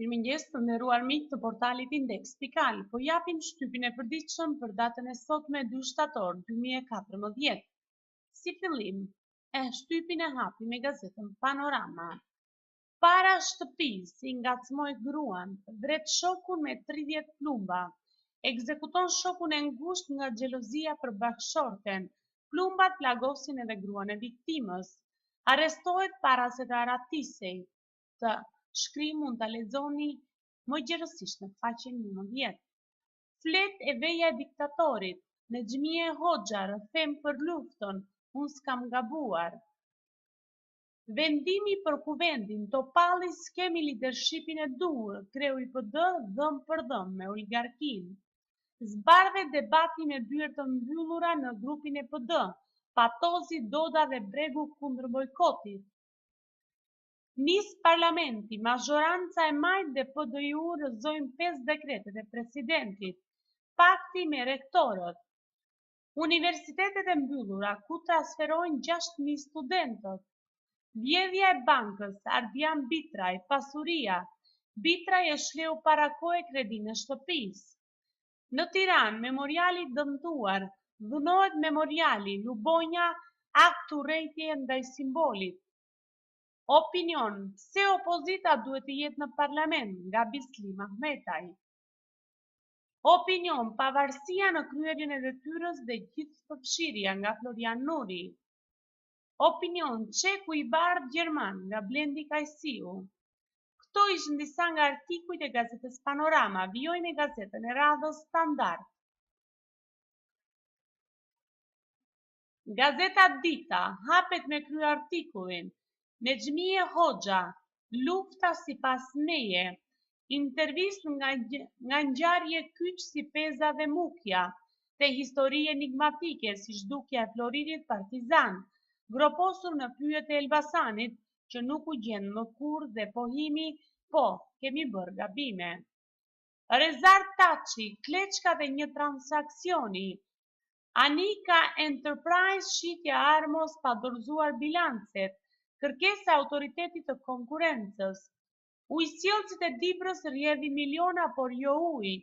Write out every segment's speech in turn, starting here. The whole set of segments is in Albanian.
Mirëmëngjes të nderuar miq të portalit Index.al. Po japim shtypin e përditshëm për datën e sotme 2 shtator 2014. Si fillim, e shtypin e hapim me gazetën Panorama. Para shtëpisë i ngacmoi gruan, vret shokun me 30 plumba. Ekzekuton shokun e ngushtë nga xhelozia për bashkëshorten. Plumbat plagosin edhe gruan e viktimës. Arrestohet para se të arratisej. Këtë shkrim mund ta lexoni më gjerësisht në faqen 11. Flet e veja e diktatorit, Nexhmije Hoxha rrëfen për luftën, unë s'kam gabuar. Vendimi për Kuvendin, Topalli s'kemi lidershipin e duhur, kreu i PD dhëmbë për dhëmbë me oligarkinë. Zbardhet debati me dyer të mbyllura në grupin e PD, Patozi, Doda dhe Bregu kundër bojkotit. Nis Parlamenti, mazhoranca e majtë dhe PDIU rrëzojnë 5 dekretet e presidentit. Pakti me rektorët. Universitetet e mbyllura, ku transferojnë 6.000 studentët. Vjedhja e bankës, Ardian Bitraj, pasuria. Bitraj e shleu para kohe kredinë e shtëpisë. Në Tiranë, memoriali i dëmtuar, dhunohet memoriali, Lubonja, akt urrejtjeje ndaj simbolit. Opinion, pse opozita duhet të jetë në parlament, nga Bislim Ahmetaj. Opinion, pavarësia në kryerjen e detyrës dhe gjithëpërfshirja nga Florian Nuri. Opinion, çeku i bardhë gjerman nga Blendi Kajsiu. Këto ishin disa nga artikujt e gazetës Panorama. Vijojmë me gazetën e radhës Standard. Gazeta Dita hapet me kryeartikullin Nexhmije Hoxha, Lufta sipas meje, Intervistë nga nga ngjarje kyç si Peza dhe Mukja, te histori enigmatike si zhdukja e floririt partizan, groposur në pyjet e Elbasanit, që nuk u gjend më kurrë dhe pohimi po, kemi bërë gabime. Rezart Taçi, kleçkat e një transaksioni, Anika Enterprise shitja e Armos pa dorëzuar bilancet, kërkesa e Autoritetit të Konkurrencës. Ujësjellësit e Dibrës rrjedhin miliona por jo ujë.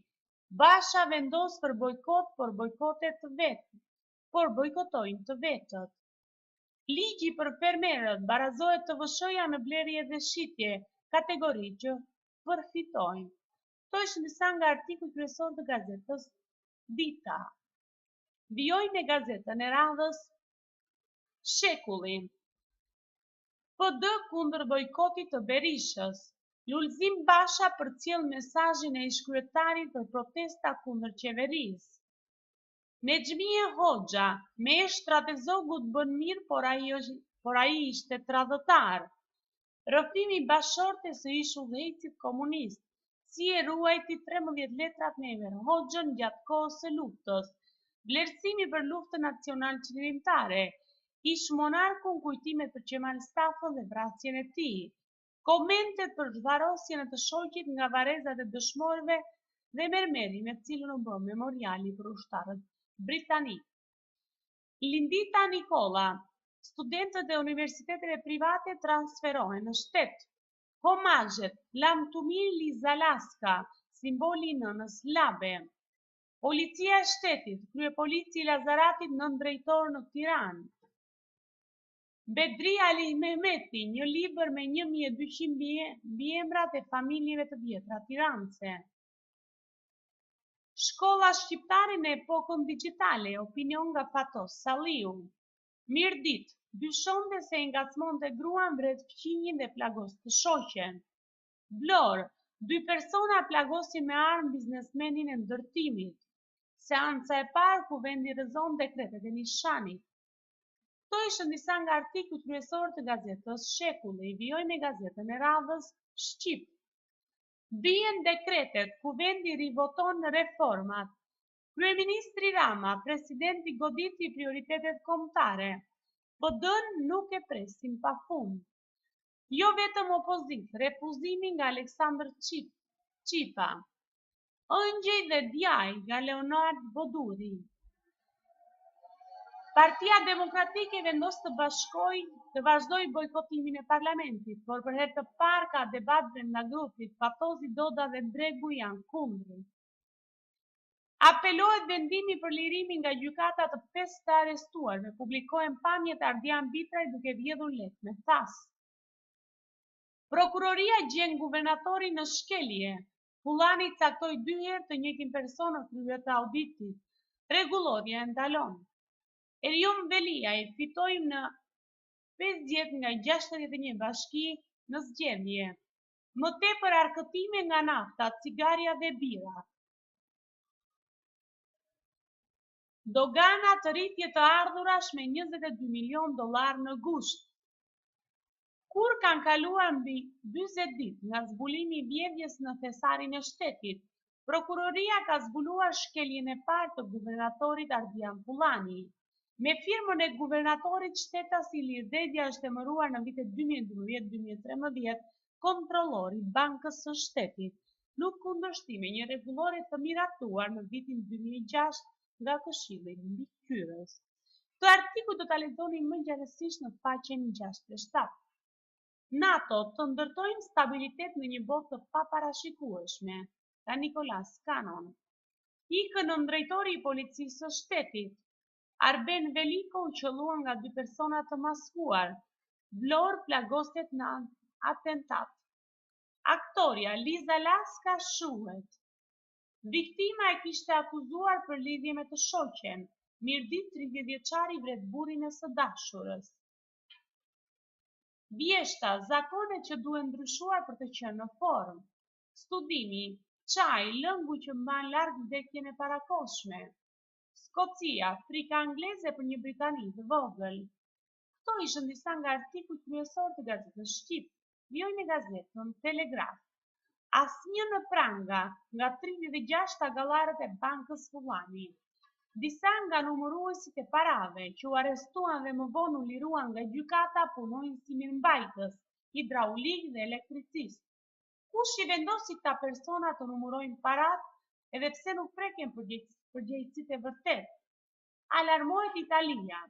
Basha vendos për bojkot por bojkotet të vetë por bojkotojnë të vetët. Ligji për fermerët, barazohet TVSH-ja në blerje dhe shitje, kategori që përfitojnë. Këto ishin disa nga artikujt kryesorë të gazetës Dita. Vijojmë me gazetën e radhës Shekulli. PD kundër bojkotit të Berishës, Lulzim Basha përcjell mesazhin e ish-kryetarit për protesta kundër qeverisë. Nexhmije Hoxha, Me eshtrat e Zogut bën mirë por ai por ai ishte tradhëtar. Rrëfimi i bashkëshortes së ish-udhëheqësit komunist, Si i ruajti 13 letrat me Enver Hoxhën gjatë kohës së luftës. Vlerësimi për luftën nacionalçlirimtare. Ish-monarku kujtimet për Qemal Stafën dhe vrasjen e tij. Komentet për zhvarrosjen e të shoqit nga varrezat e dëshmorëve dhe mermeri me të cilën u bë memoriali për ushtarët britanikë. Lindita Nikolla, Studentët e universiteteve private transferohen në shtet. Homazhet, Lamtumirë Liza Laska, simboli i nënës labe. Policia e Shtetit, kryepolici i Lazaratit nëndrejtor në Tiranë. Bedri Alimehmeti, një libër me 1200 mbiemrat e familjeve të vjetra tiranse. Shkolla shqiptare në epokën digjitale, opinion nga Fatos Salliu. Mirditë, dyshonte se i ngacmonte gruan vret fqinjin dhe plagos të shoqen. Vlorë, dy persona plagosin me armë biznesmenin e ndërtimit. Seanca e parë, Kuvendi rrëzon dekretet e Nishanit. Këto ishin disa nga artikujt kryesorë të gazetës Shekulli. Vijojmë me gazetën e radhës Shqip. Bien dekretet, Kuvendi rivoton reformat. Kryeministri Rama, Presidenti goditi prioritetet kombëtare. PD-në nuk e presim pa fund. Jo vetëm opozitë, refuzimi nga Aleksandër Çipa. Ëngjëj dhe djaj nga Leonard Boduri. Partia Demokratike vendos të bashkojë të vazhdojë bojkotimin e parlamentit, por për herë të parë ka debat brenda grupit, Patozi, Doda dhe Bregu janë kundër. Apelohet vendimi për lirimin nga gjykata të pesë të arrestuarve, publikohen pamjet e Ardian Bitrajt duke vjedhur lekë me thasë. Prokuroria gjen guvernatorin në shkelje, Fullani caktoi dy herë të njëjtin person në krye të auditit. Rregullorja e ndalon. Erion Veliaj, Fitojmë në 50 nga 61 bashki në zgjedhje. Më tepër arkëtime nga nafta, cigarja dhe birra. Doganat rritje të ardhurash me 22 milionë dollarë në gusht. Kur kanë kaluar mbi 40 ditë nga zbulimi i vjedhjes në thesarin e shtetit, prokuroria ka zbuluar shkeljen e parë të guvernatorit Ardian Fullani. Me firmën e guvernatorit shtetasi Ilir Dedja është emëruar në vitet 2012-2013 kontrollor i Bankës së Shtetit, në kundërshtim me një rregullore të miratuar në vitin 2006 nga Këshilli Mbikëqyrës. Këtë artikull do ta lexoni më gjerësisht në faqen 67. NATO, të ndërtojmë stabilitet në një botë të paparashikueshme, nga Nikolas Kanon. Ikën nëndrejtori i Policisë së Shtetit. Arben Veliko u qëllua nga dy persona të maskuar. Vlorë plagoset në atentat. Aktorja Liza Laska shuhet. Viktima e kishte akuzuar për lidhje me të shoqen. Mirditë 30 vjeçari vret burrin e së dashurës. Vjeshta, zakonet që duhen ndryshuar për të qenë në formë. Studimi, çaji, lëngu që mban larg vdekjen e parakohshme. Skocia, frika angleze për një Britani të vogël. Këto ishin disa nga artikujt kryesorë të gazetës Shqip. Vijojmë me gazetën Telegraf. Asnjë në pranga nga 36 agallarët e Bankës Fullani. Disa nga numëruesit e parave, që u arrestuan dhe më vonë u liruan nga gjykata, punojnë si mirëmbajtës, hidraulikë dhe elektricistë. Kush i vendosi këta persona të numërojnë paratë edhe pse nuk preken përgjegjësit e vërtetë? Alarmohet Italia,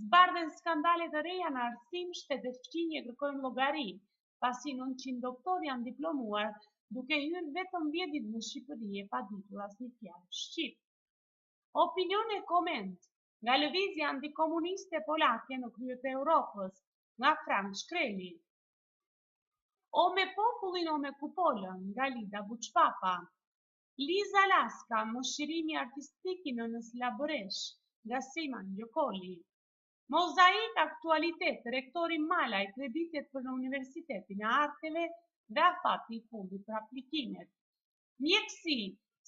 Zbardhen skandale të reja në arsim, shtetet fqinje kërkojnë llogari, pasi 900 doktorë janë diplomuar duke hyrë vetëm 10 ditë në Shqipëri e pa ditur asnjë fjalë shqip. Opinion e koment nga lëvizja antikomuniste polake në krye të Europës, nga Frank Shkreli. O me popullin o me kupolën, nga Lida Buçpapa. Liza Laska, Mëshirimi artistik i nënës Labëreshë, nga Sejman Gjokoli. Mozaik Aktualitet, Rektori Malaj, kreditet për në Universitetin e Arteve dhe afati i fundit për aplikimet. Mjekësi,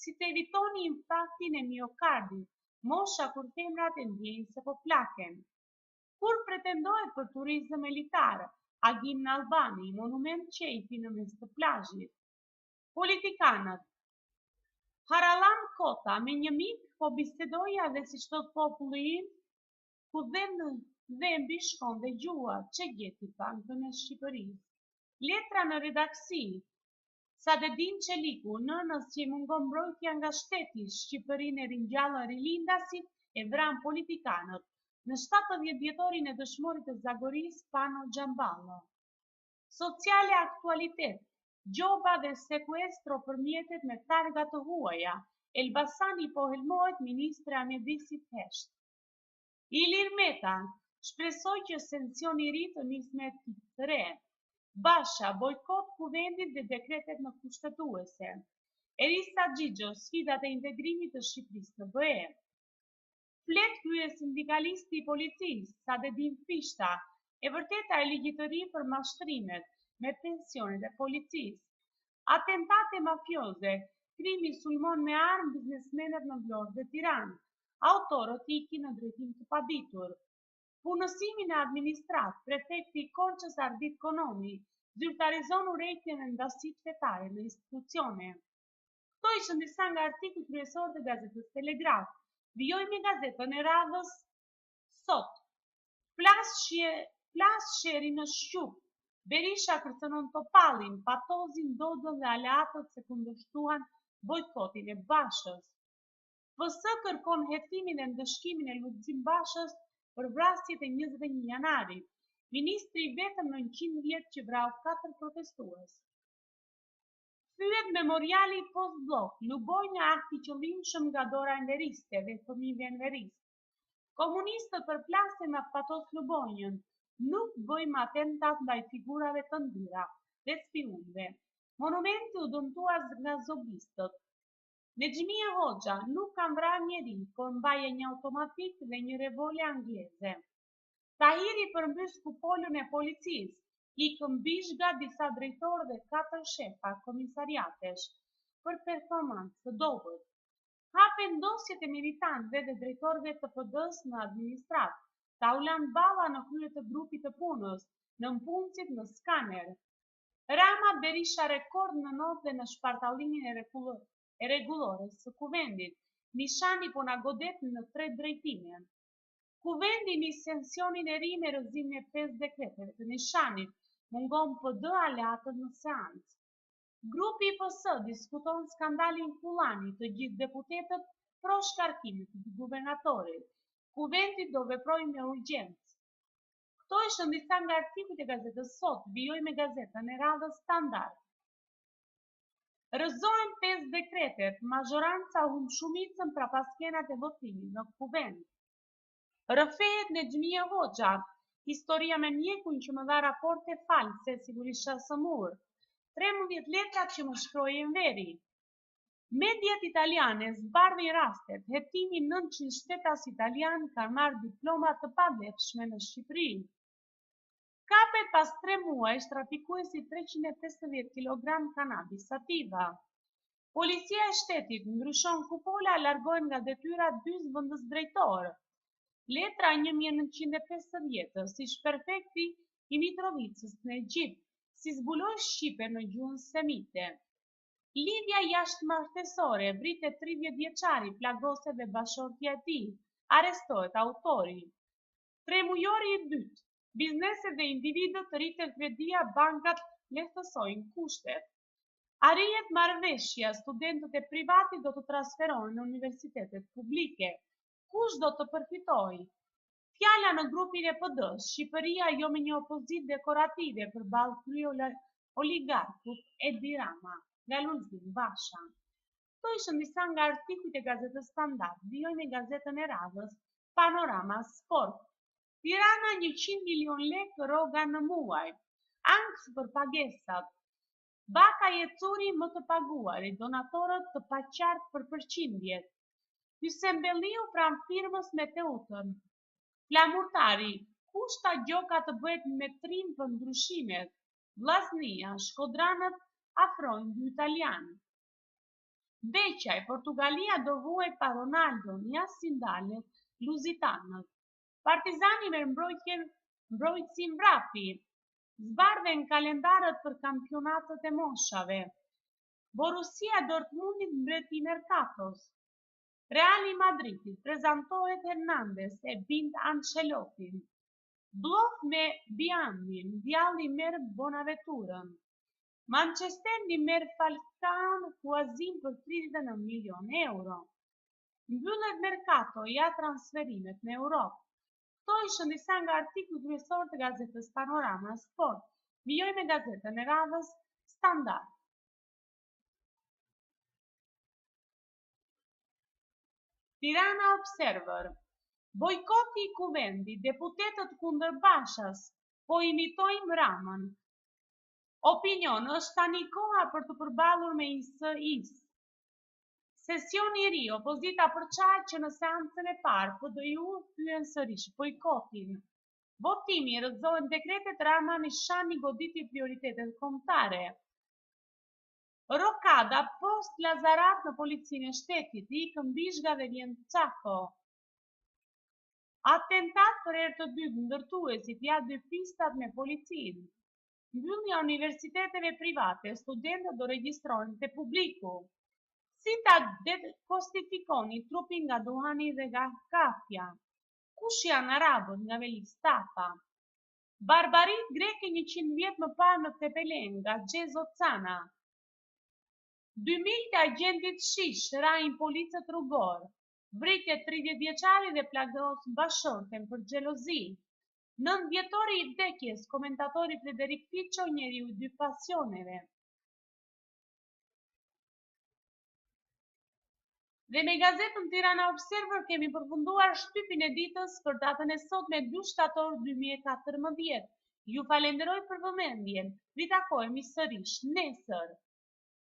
si të evitoni infarktin e miokardit, mosha kur femrat e ndjejnë se po plaken. Kur pretendohet për turizëm elitar, Agim Nallbani, monument qejfi në mes të plazhit. Politikanët. Harallamb Kota, me një mik po bisedoja dhe siç thotë populli ynë, ku dhemb dhembi shkon dhe gjuha, ç'e gjeti Bankën e Shqipërisë. Letra në redaksi. Sadedin Çeliku, nënës që i mungon mbrojtja nga shteti, Shqipërinë e ringjallën rilindasit, e vranë politikanët. Në 70 vjetorin e dëshmorit të Zagorisë, Pano Xhamballo. Sociale Aktualitet, Gjoba dhe sekuestro për mjetet me targa të huaja, Elbasani po helmohet, ministrja e Mjedisit hesht. Ilir Meta, Shpresoj që sensioni i ri të nisë me etikë të re. Basha, Bojkot Kuvendit dhe dekretet në Kushtetuese. Erisa Xhixho, Sfidat e integrimit të Shqipërisë në BE. Flet kryesindikalisti i policisë, Sadedin Fishta, E vërteta e ligjit të ri për mashtrimet me pensionet e policisë. Atentate mafioze, krimi sulmon me armë biznesmenët në Vlorë dhe Tiranë, autorët ikin në drejtim të paditur. Punësimi në administratë, prefekti i Korçës Ardit Konomi zyrtarizon urrejtjen dhe ndasitë fetare në institucione. Këto ishin disa nga artikujt kryesorë të gazetës Telegraf. Vijojmë me gazetën e radhës sot. Plas plas sherri në Shqup. Berisha kërcënon Topallin, Patozin, Dodën dhe aleatët se kundërshtuan bojkotin e Bashës. PS kërkon hetimin dhe ndëshkimin e Lulzim Bashës. për vrasjet e 21 janarit, ministri i vetëm në 100 vjet që vrau 4 protestues. Thyhet memoriali postbllok, Lubonja akt i qëllimshëm nga dora enveriste dhe fëmijëve enveristë. Komunistët përplasen me Fatos Lubonjën, nuk bëjmë atentat ndaj figurave të ndyra dhe spiunëve. Monumenti u dëmtua nga zogistët. Nexhmije Hoxha, nuk kam vrarë njeri, por mbaja një automatik dhe një revole angleze. Tahiri përmbys kupolën e policisë, ikën Bizhga disa drejtorë dhe katër shefa komisariatesh për performancë të dobët. Hapen dosjet e militantëve dhe drejtorëve të PD-së në administratë, Taulant Balla në krye të grupit të punës, nëpunësit në skaner. Rama Berisha rekord në not dhe në shpartallimin e rregullores së Kuvendit. Nishani po na godet në tre drejtime. Kuvendi nis sesionin e ri me rrëzimin e pesë dekreteve të Nishanit, mungon PD aleatët në seancë. Grupi i PS diskuton skandalin Fullani, të gjithë deputetët pro shkarkimit të guvernatorit. Kuvendi do veprojë me urgjencë. Këto ishin disa nga artikujt e gazetës Sot, vijoj me gazetën e radhës Standard. Rrëzohen pesë dekretet, mazhoranca humb shumicën prapaskenat e votimit në Kuvend. Rrëfehet Nexhmije Hoxha, historia me mjekun që më dha raporte false sikur isha sëmurë, 13 letrat që më shkroi Enveri. Mediat italiane zbardhin rastet, hetimi 900 shtetas italianë kanë marrë diploma të pavlefshme në Shqipëri. Kapet pas tre muajsh trafikuesi 350 kilogram kanabis sativa. Policia e Shtetit ndryshon kupola, largohen nga detyra dy zëvendësdrejtorë. Letra e 1950-ës, ish-prefekti i Mitrovicës në Egjipt, si zbuloi shqipen në gjuhën semite. Lidhja jashtëmartesore, vritet 30 vjeçari, plagoset dhe bashkëshortja e tij, arrestohet autori. Tremujori i dytë, Bizneset dhe individët rritet kredia, bankat lehtësojnë kushtet. Arrihet marrëveshja, studentët e privatit do të transferohen në universitetet publike. Kush do të përfitojë? Fjala në grupin e PD, Shqipëria jo me një opozitë dekorative përballë krye-oligarkut Edi Rama, nga Lulzim Basha. Këto ishin disa nga artikujt e gazetës Standard. Vijoj me gazetën e radhës, Panorama Sport. Tirana 100 milion lekë rroga në muaj. Ankth për pagesat. Bakaj e Curi më të paguarit, donatorët të paqartë për përqindjet. Hysenbelliu pranë firmës me Teutën. Flamurtari, Kushta Gjoka të bëhet me trim për ndryshimet. Vllaznia, shkodranët afrojnë dy italianë. Beqaj, Portugalia do vuajë pa Ronaldon, ja si ndalen luzitanët. Partizani merr mbrojtjen mbrojtësin Vrapi. Zbardhen kalendarët për kampionatet e moshave. Borussia Dortmundit mbreti i merkatos. Reali i Madridit prezantohet Hernandez e bind Ancelottin. Bllof me Biandin, djalli merr Bonaventurën. Manchesteri merr Falcaon huazim për 39 milionë euro. Mbyllet merkato, ja transferimet në Europë. Këto ishin disa nga artikujt kryesorë të gazetës Panorama Sport. Vijoj me gazetën e radhës Standard. Tirana Observer. Bojkoti i Kuvendit, deputetët kundër Bashës, po imitojmë Ramën. Opinion, është tani koha për t'u përballur me ISIS. Sesioni i ri, opozita përçahet që në seancën e parë, PDIU thyen sërish bojkotin. Votimi, rrëzohen dekretet Rama Nishani goditi prioritetet kombëtare. Rokada post Lazarat në policinë e shtetit, ikën Bizhga dhe vjen Cako. Atentat për herë të dytë, ndërtuesit, ja dy pistat me policinë. Mbyllja e universiteteve private, studentët do regjistrohen te publiku. Si ta detoksifikoni trupin nga duhani dhe nga kafja? Kush janë arabët nga Velis Tafa? Barbaritë greke 100 vjet më parë në Tepelenë nga Xhezo Cana. Dy miqtë e agjentit SHISH rrahin policët rrugorë. Vritet 30 vjeçari dhe plagos bashkëshorten për xhelozi. Nëntëvjetori i vdekjes, komentatori Frederik Fico, njeriu i dy pasioneve. Dhe me gazetën Tirana Observer kemi përfunduar shtypin e ditës për datën e sotme 2 shtator 2014. Ju falenderoj për vëmendjen. Ritakohemi sërish nesër.